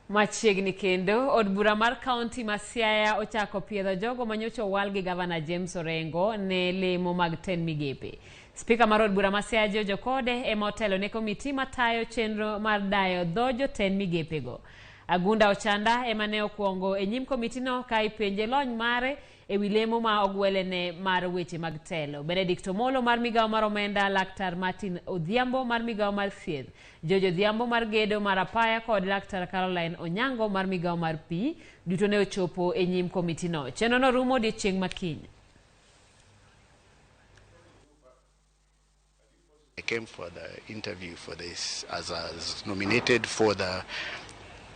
Machiegni kendo, od bura mar kaunti ma Siaya ochako piedho jogo manyocha owal gi gavana James Orengo ne lemo mag tend migepe. Spika mar od bura ma Siaya George Okode ema otelo ne komiti matayo chenro mar dayo dho jotend migepego. Agunda Ochanda ema ne okwongo e nyim komitino ka ipenje lony mare ewi lemo ma ogwelene mar weche mag telo. Benedict Omolo mar migawo mar omenda, Laktar Martin Odhiambo mar migawo mar thieth, George Odhiambo mar gedo mar apaya kod Laktar Caroline Onyango mar migawo mar pi duto ne ochopo e nyim komitino. Chenrono rumo odiechieng' ma kiny. I came for the interview for this as nominated for the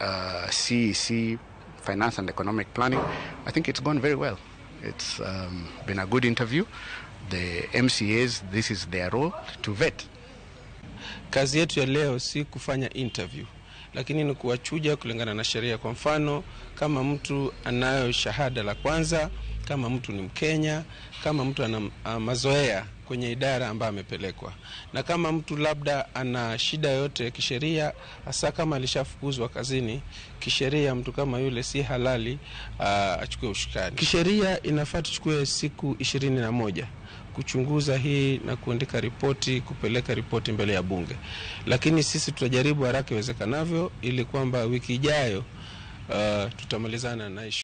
CEC Finance and Economic Planning. I think it's gone very well. It's been a good interview. The MCAs, this is their role to vet. Kazi yetu ya leo si kufanya interview, lakini ni kuwachuja kulingana na sheria. Kwa mfano, kama mtu anayo shahada la kwanza, kama mtu ni Mkenya, kama mtu ana mazoea kwenye idara ambayo amepelekwa, na kama mtu labda ana shida yote kisheria, hasa kama alishafukuzwa kazini kisheria, mtu kama yule si halali achukue ushukani. Kisheria inafaa tuchukue siku 21 kuchunguza hii na kuandika ripoti, kupeleka ripoti mbele ya bunge, lakini sisi tutajaribu haraka iwezekanavyo ili kwamba wiki ijayo tutamalizana na issue.